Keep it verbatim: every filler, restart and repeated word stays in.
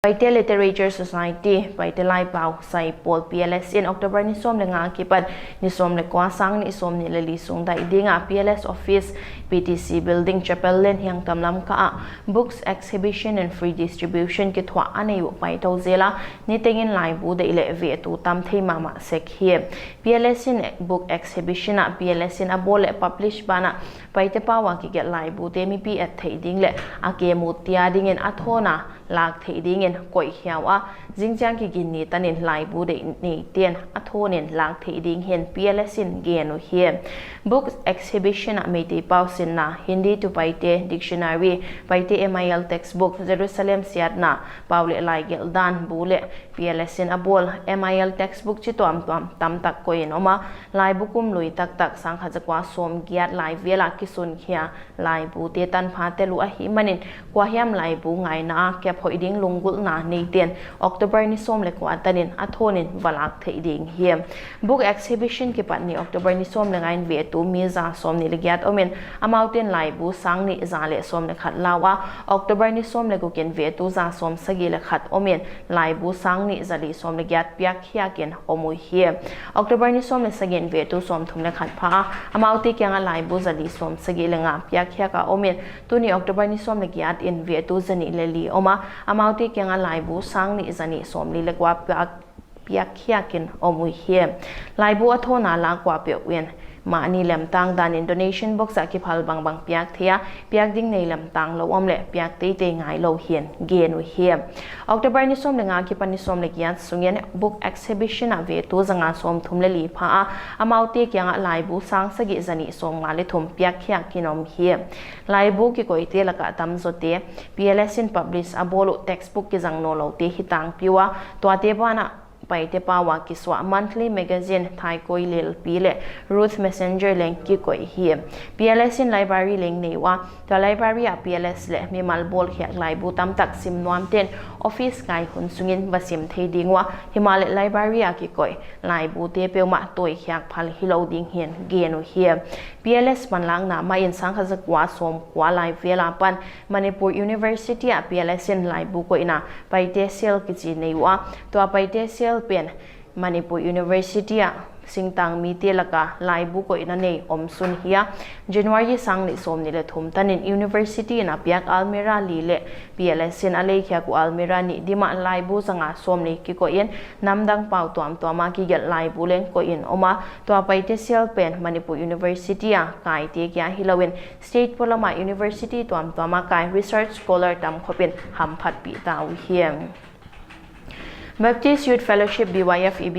Paite Literature Society, Paite Laipau Sai Pawl, P L S in October ni sawm leh nga akipan ni sawm leh kua, sang nih sawmnih leh li sung daih ding a P L S Office, P T C Building, Chapel Lane, Hiangtam Lamka ah Books Exhibition and Free Distribution kithuah a nei uh paitou zel a, nitengin laibu deih leh vetu tam thei mahmah sek hi. P L S in Book Exhibition ah P L S in a bawl leh publish banah Paite pau a kigelh laibute mipi et theih ding leh a kem ut te adingin a thawn a lak theih dingin koih hiau a, zingchiang kiginni tanin laibu deih neiten a thawn in lak theih ding hi'n P L S in gen uhi. Book Exhibition ah Meitei pau sinna Hindi to Paite Dictionary, Paite M I L textbook, Jerusalem siatna, pau leh lai gelh dan bu leh P L S in a bawl M I L textbook chi tuamtuam tamtak koih in om a, laibu kum lui taktak sang khat za kua sawmgiat lai vel a kisunkhia laibute tanpha tel uh ahihmanin, kuahiam laibu ngaina a kep hoih ding lunggulhna neiten October ni sawm leh kua tanin a thawn in va lak theih ding hi. Book Exhibition kipat ni October ni sawm leh nga in vetu mi za sawmnih leh giat om in, amaute'n laibu sang nih za leh sawm leh khat la ua, October ni sawm leh guk in vetu za sawmsagih leh khat om in, laibu sang nih za li sawm leh giat piak khiak in om uhi. October ni sawm leh sagih in vetu sawmthum leh khat pha a, amaute kiangah laibu za li sawmsagih leh nga piak khiak a om in, tuni October ni sawm leh giat in vetu za nih leh li om a, amaute kiangah laibu sang nih za nih sawmli leh kua piak, piak khiak in om uhi. Laibu a thawn a la kuapeuh in mahni lemtang danin donation box ah kiphal bangbang piak thei a, piak ding nei lemtang lou om leh piak teitei ngai lou hi'n gen uhi. October ni sawm leh nga akipan ni sawm leh giat sungin Book Exhibition ah vetu za nga sawmthum leh li pha a, amaute kiangah laibu sang sagih za nih sawmnga leh thum piak khiak in om hi. Laibu kikoihte laka tamzawte P L S in publish a bawl uh textbook kizang nawnloute hi tangpi ua, tuate banah Paite pau a kisuah monthly magazine Thaikawi Lelpi leh Ruth Messenger leng kikoih hi. P L S in library leng nei ua, tua library ah P L S leh mimal bawlkhiak laibu tamtak sim nuamte'n office kai hun sungin va sim thei ding ua, himahleh library a kikoih laibute peuhmah tawikhiak phal hilou ding hi'n gen uhi. P L S panlakna mahin sang khat za kua sawmkua lai vel apan Manipur University ah P L S in laibu koihna Paite Cell kichi nei ua, tua Paite Cell pen Manipur University ah singtang mite laka laibu koihna nei omsun hi a, January sang nih sawmnih leh thum tanin University in a piak almirah li leh P L S in a leikhiak uh almirah nih dimah laibu za nga sawmli kikoih in, namdang pau tuamtuam a kigelh laibu leng koih in om a, tua Paite Cell pen Manipur University a kaite kia hilou in, state polam a university tuamtuam a kai research scholar tamkhop in hamphatpih ta uhi. Baptist Youth Fellowship, B Y F, E B